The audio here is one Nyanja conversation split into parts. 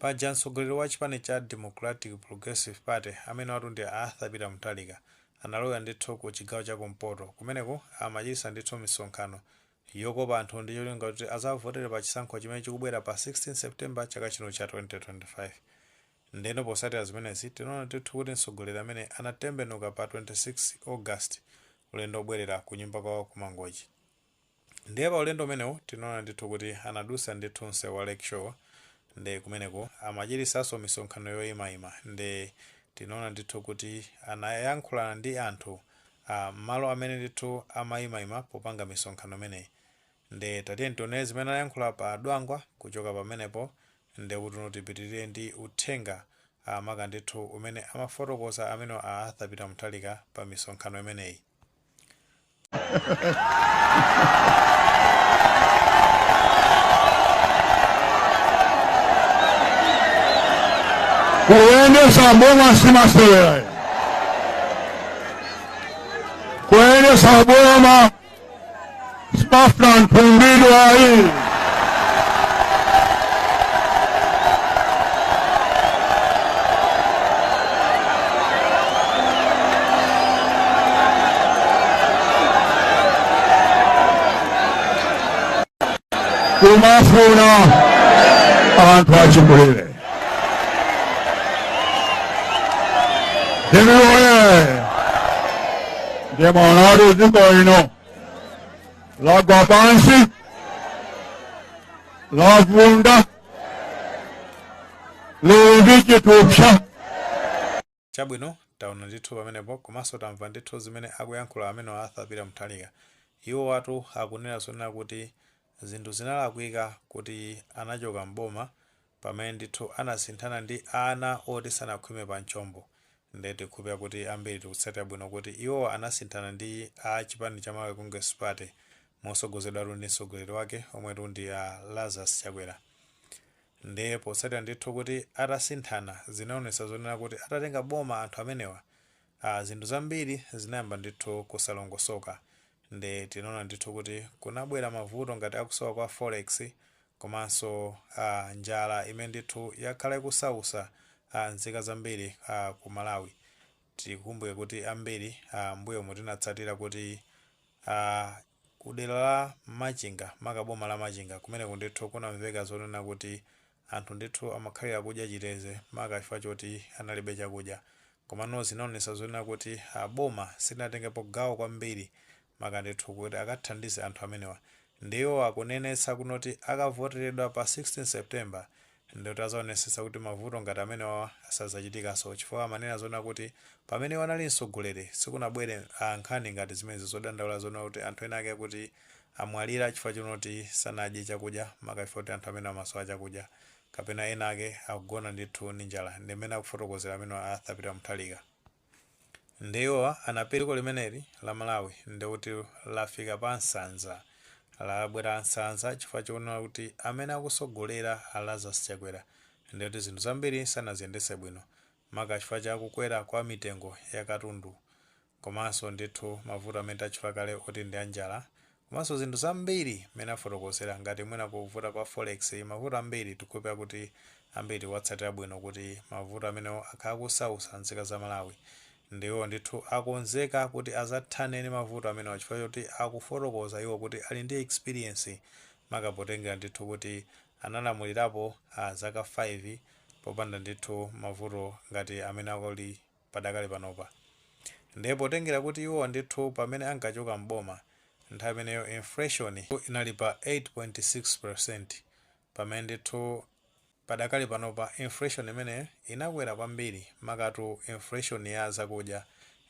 Paja mtsogoleri wa chipani cha Democratic Progressive Party amenewatu ndi a Arthur Peter Mutharika analowera ndithu ku chigawo cha kumpoto. Kumeneko amachititsa ndithu misonkhano yokopa anthu ndi cholinga kuti azawavotere pa chisankho chimene chikubwera pa 16 September chaka chino cha 2025. Ndeno posatira zimenezi tinaona ndithu kuti mtsogoleri ameneyi anatembenuka pa 26 August ulendo obwerera kunyumba kwawo ku Mangochi. Ndiye pa ulendo umenewu tinaona ndithu kuti anadusa ndithu msewu wa Lake Shore nde kumeneko amachitisanso misonkhano yoyimayima nde tinaona ndithu kuti anayankhulana ndi anthu mmalo amene ndithu amayimayima popanga misonkhano imeneyi. Nde tatiyeni tionere zimene anayankhula pa Dwangwa kuchoka pamenepo nde kuti tipitirire ndi uthenga maka ndithu umene amafotokoza amenewa a Arthur Peter Mutharika pa misonkhano imeneyi. Kuyendesa boma simasewera, kuyendesa boma simafuna nthumbidwa ayi. Kumafuna anthu achikulire. DPP oye! Ndiye mwaonatu dziko lino lagwa pansi, lavunda, lili ndi chithupsa. Chabwino, taona ndithu pamenepo komanso tamva ndithu zimene akuyankhula amenewa Arthur Peter Mutharika. Iwowatu akunena zonena kuti zinthu zinalakwika kuti anachoka m'boma pamene ndithu anasinthana ndi ana oti sanakhwime pa mchombo. Nde tikukhulupirira kuti ambiri tikutsatira bwino kuti iwowa anasinthana ndi a chipani cha Malawi Congress Party mosogozedwatu ndi mtsogoleri wake omwetu ndi a Lazarus Chakwera. Nde potsatira ndithu kuti atasinthana zinaonetsa zonena kuti atatenga boma anthu amenewa zinthu zambiri zinayamba ndithu kusalongosoka. Nde tinaona ndithu kuti kunabwera mavuto ngati akusowa kwa forex komanso njala imene ndithu yakhala ikusausa nzika zambiri ku Malawi. Tikumbukire kuti ambiri m'mbuyomu tinatsatira kuti ku dera la Machinga maka boma la Machinga kumeneko ndithu kunamveka zonena kuti anthu ndithu amakhalira kudya chiteze maka chifukwa choti analibe chakudya. Komano zinaonetsa zonena kuti boma silinatengepo gawo kwambiri maka ndithu kuti akathandize anthu amenewa. Ndiye iwo akunenetsa kunoti akavoteredwa pa 16 September ndikuti azaonesetsa kuti mavuto ngati amenewawa asazachitikanso chifukwa amanena zonena kuti pamene iwo anali mtsogoleri sikunabwere nkhani ngati zimenezi zodandaula zonena kuti anthu ena ake kuti amwalira chifukwa chonoti sanadye chakudya maka chifukwa choti anthu amenewa amasowa chakudya kapena ena ake akugona ndithu ndi njala ndi mmene akufotokozera amenewa a Arthur Peter Mutharika. Nde iwowa anapita dziko limeneli la Malawi ndekuti lafika pa nsanza, labwera nsanza chifukwa choonera kuti amene akusogolera a Lazarus Chakwera ndekuti zinthu zambiri sanaziyendese bwino maka chifukwa cha kukwera kwa mitengo ya katundu komanso ndithu mavuto amene tatchula kale oti ndi a njala komanso zinthu zambiri mmene afotokozera ngati mwina kuvuta kwa forex, mavuto ambiri tikukhulupirira kuti ambiri tikuwatsatira bwino kuti mavuto amenewo akhala akusausa nzika za Malawi ndiye iwo ndithu akonzeka kuti azathane ndi mavuto amenewa chifukwa choti akufotokoza iwo kuti ali ndi experience maka potengera ndithu kuti analamulirapo zaka 5 popanda ndithu mavuto ngati amene akuli padakali panopa. Ndiye potengera kuti iwowa ndithu pamene ankachoka m'boma nthawi imeneyo inflation inali pa 8.6% pamene ndithu padakali panopa inflation imeneyo inakwera kwambiri makatu inflation ya zakudya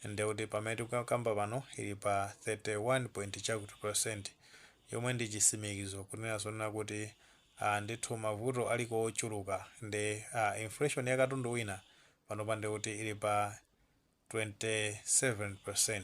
ndekuti pamene tikukamba pano ili pa 31 point chakuti percent yomwe ndi chisimikizo kunena zonena kuti ndithu mavuto aliko ochuluka nde inflation ya katundu wina panopa ndekuti ili pa 27%.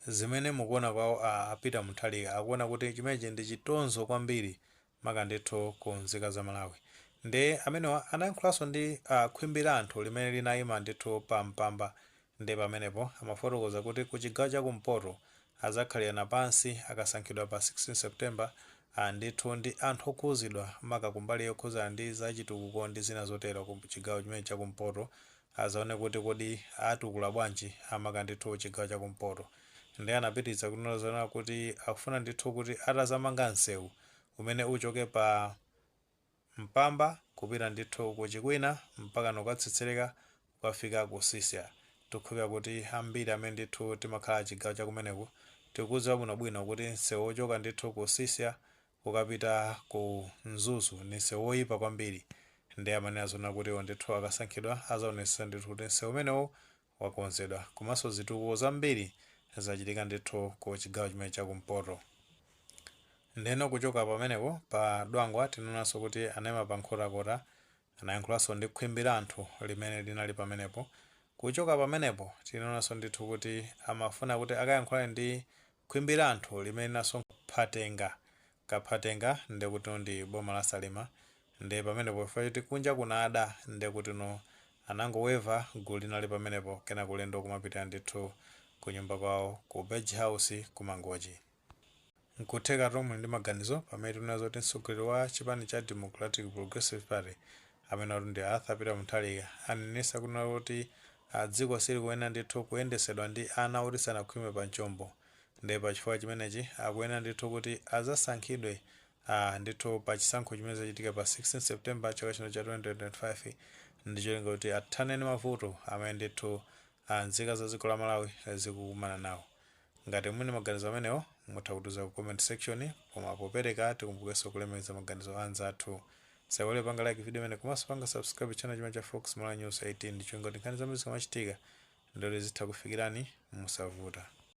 Zimene mukuona kwawo a Peter Mutharika akuona kuti chimenechi ndi chitonzo kwambiri maka ndithu ku nzika za Malawi. Nde amenewa anayankhulanso ndi khwimbi la anthu limene linayima ndithu pa Mpamba nde pamenepo amafotokoza kuti ku chigawo cha kumpoto azakhalirana pansi akasankhidwa pa 16 September. Ndithu ndi anthu okhuzidwa maka kumbali yokhuzana ndi zachitukuko ndi zina zotero ku chigawo chimene chakumpoto, azaone kuti kodi atukula bwanji amaka ndithu chigawo chakumpoto. Ndi anapitiriza kunena zona kuti akufuna ndithu kuti atazamanga msewu umene uchoke pa Mpamba kupita ndithu ku Chikwina mpaka nokatsetsereka kukafika ku Sisia. Tikukhulupirira kuti ambiri amene ndithu timakhala chigawo chakumeneku tikudziwa bwinobwino kuti msewu wochoka ndithu ku Sisia kukapita ku Mzuzu ndi msewu woyipa kwambiri. Ndi amanena zona kuti iwo ndithu akasankhidwa azaonetsetsa ndithu kuti msewu umenewu wakonzedwa, komanso zitukuko zambiri zachitika ndithu ku chigawo chimene chakumpoto. Ndeno kuchoka pamenepo pa Dwangwa, tinaonanso kuti anayima pa Nkhotakota, anayankhulanso ndi khwimbi la anthu limene linali pamenepo. Kuchoka pamenepo tinaonanso ndithu kuti amafuna kuti akayankhulane ndi khwimbi la anthu limene linaso Phatenga Kaphatenga, ndekuti ndi boma la Salima. Ndi pamenepo chifukwa choti kunja kunada, ndekuti no anangoweva gulu linali pamenepo, kena kulendo kumapita ndithu ku nyumba kwawo ku Page House ku Mangochi. Nkutheka tomwe ndi maganizo pamene tinazo zoti mtsogoleri wa chipani cha Democratic Progressive Party, amene ati ndi Arthur Peter Mutharika, anenesa kunena kuti dziko silikuyenera ndithu kuyendesedwa ndi ana oti sanakhwime pa mchombo. Ndi pachifukwa chimenechi akuyenera ndithu kuti azasankhidwe ndithu pa chisankho chimene chachitika pa 16 September chaka chino cha 2025, ndi cholinga kuti athane ndi mavuto amene ndithu nzika za dziko la Malawi zikukumana nawo. Ngati muli maganizo amenewo, mutha kutiuza ku comment section. Koma popereka, tikumbukenso kulemekeza maganizo anzathu. Saiwale panga like video imene, komanso panga subscribe channel chimene cha Fox Malawi News 18, ndi cholinga kuti nkhani zambiri zikamachitika ndoti zitha kufikirani musavuta.